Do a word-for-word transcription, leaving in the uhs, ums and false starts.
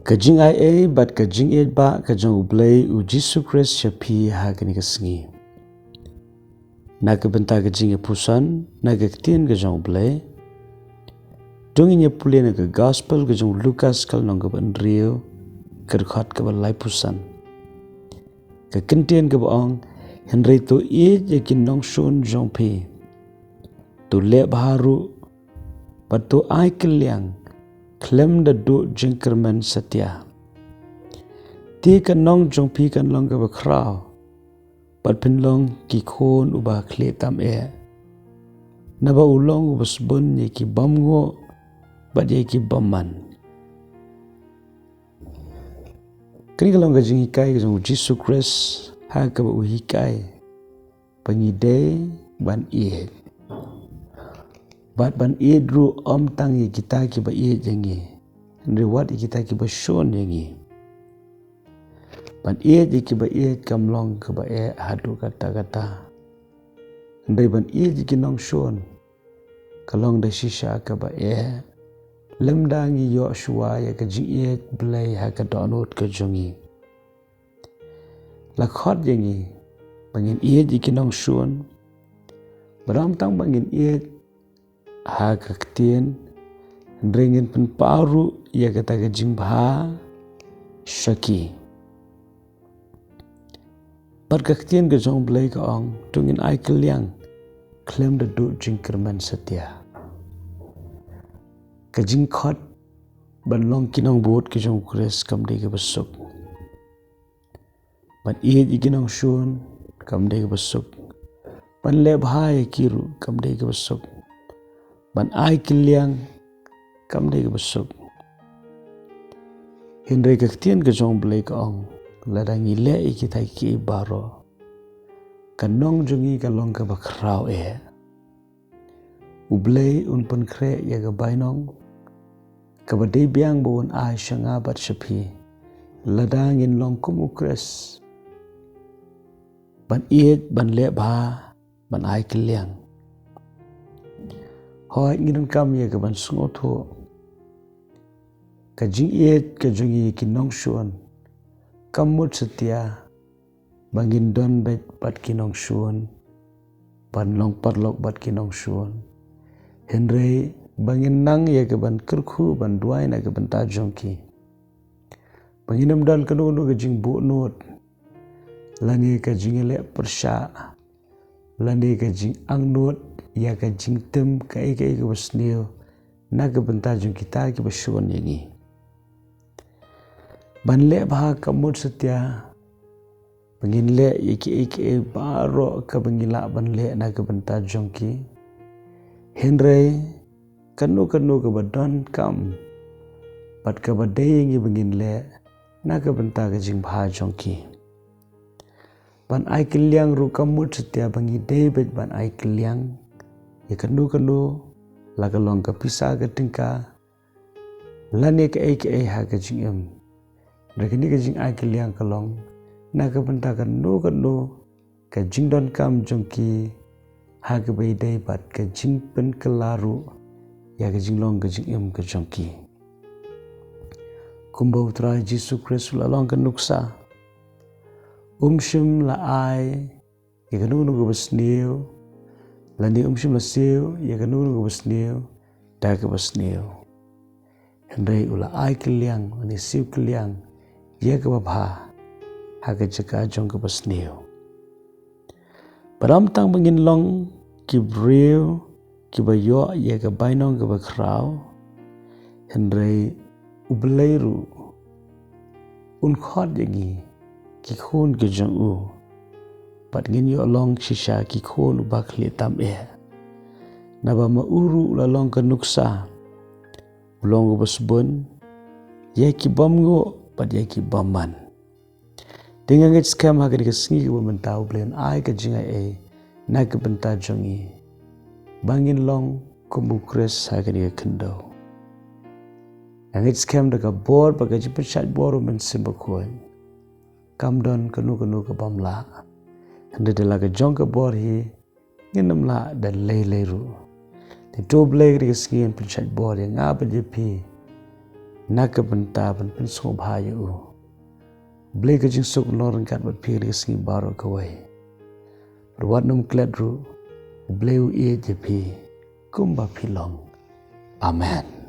Ka jingai ei bad ka jingïeit ba ka jong U Blei U Jisu Khrist sha phi ha kane ka sngi. Na ka bynta ka jingïapuson na ka ktien ka jong U Blei, to ngin ïa pule na ka gospel ka jong u Lukas ka lynnong kaba hynriew, ka dkhot kaba laiphew san. Ka kyntien kaba ong, hynrei to ïeit ïa ki nongshun jong phi, to leh bha ruh, bad to ai kylliang khlem da duh jingkyrmen satia. Te ka nong jong phi kan long kaba khraw, bad phin long ki khun uba khlieh tam eh, naba u long uba sbun ïa ki bymnguh bad ïa ki bymman. Kane ka long ka jinghikai ka jong U Jisu Khrist ha kaba u hikai ba ngi dei ban ïeit. Bad ban ïeit ruh ym tang ïa kita kiba ïeit ïa ngi, hynrei wat ïa kita kiba shun ïa ngi. Ban ïeit ïa kiba ïeit kam long kaba eh haduh katta katta. Hynrei ban ïeit ïa ki nongshun ka long da shisha kaba eh, lymda ngi ïoh shuwa ïa ka jingïeit Blei ha ka dohnud ka jong ngi. La khot ïa ngi ba ngin ïeit ïa ki nongshun, bad ym tang ba ngin ïeit ha ka ktien, hynrei ngin pynpaw ruh ïa kata ka jingbha sha ki. Bad ka ktien ka jong U Blei ka ong, to ngin ai kylliang khlem da duh jingkyrmen satia. Ka jingkhot ban long ki nongbud ka jong U Khrist kam dei kaba suk. Ban ïeit ïa ki nongshun kam dei kaba suk. Ban leh bha ïa ki ruh kam dei kaba suk. Ban ai kylliang kam dei kaba suk. Hynrei ka ktien ka jong U Blei ka ong, lada ngi leh ïa kita kiei baroh, ka nong jong ngi ka long kaba khraw eh. U Blei un pynkhreh ïa ka bainong kaba dei biang ba un ai sha nga bad sha phi, lada ngin long kum U Khrist. Ban ïeit, ban leh bha, ban ai kylliang. Hooid, ngi donkam ïa ka ban sngewthuh, ka jingïeit ka jong ngi ïa ki nongshun kam mut satia ba ngin don beit bad ki nongshun, ban long paralok bad ki nongshun, hynrei ba ngin nang ïa ka ban kyrkhu ban duwai na ka bynta jong ki. Ba ngin ym don kano kano ka jingbuhnud, lane ka jingïaleh pyrshah, lane ka jingangnud ïa ka jingtim kaei kaei kaba sniew na ka bynta jong kita kiba shun ïa ngi. Ban leh bha kam mut satia ba ngin leh ïa kiei kiei baroh kaba ngi lah ban leh na ka bynta jong ki, hynrei kano kano kaba donkam bad kaba dei ïa ngi ba ngin leh na ka bynta ka jingbha jong ki. Ban ai kylliang ruh kam mut satia ba ngi dei beit ban ai kylliang ïa kano kano, la ka long ka pisa ka tyngka, lane kaei kaei ha ka jingim. Hynrei kane ka jingai kylliang ka long na ka bynta kano kano ka jingdonkam jong ki, ha kaba ïadei bad ka jingpynkylla ruh ïa ka jinglong ka jingim ka jong ki. Kumba U Trai Jisu Khrist u la long ka nuksa, um shym la ai ïa kano kano kaba sniew, lane um shym la siew ïa kano kano kaba sniew da kaba sniew. Hynrei u la ai kylliang lane siew kylliang ïa kaba bha ha ka jaka jong kaba sniew. Bad ym tang ba ngin long ki briew kiba ïoh ïa ka bainong kaba khraw, hynrei U Blei ruh un khot ïa ngi ki khun ki jong u, bad ngin ïoh long shisha ki khun uba khlieh tam eh. Naba ma u ruh u la long ka nuksa, u long uba sbun ïa ki bymnguh bad ïa ki bymman. Te nga ngeit skhem ha kane ka sngi kaba mynta U Blei un ai ka jingai ei na ka bynta jong ngi, ba ngin long kum U Khrist ha kane ka khyndew. Nga ngeit skhem da ka bor bad ka jingpynshait bor U Mynsiem Bakhuid, kam don kano kano ka bym lah. Hynrei da la ka jong ka bor hi, ngin ym lah da lei lei ruh. Te to U Blei ha kane ka sngi un pynshait bor ïa nga bad ïa phi, na ka bynta ban pynsngewbha ïa u. Blei ka jingsuk long ryngkat bad phi ha ka sngi baroh kawei. Wat nym klet ruh, Blei u ïeit ïa phi kumba phi long. Amen.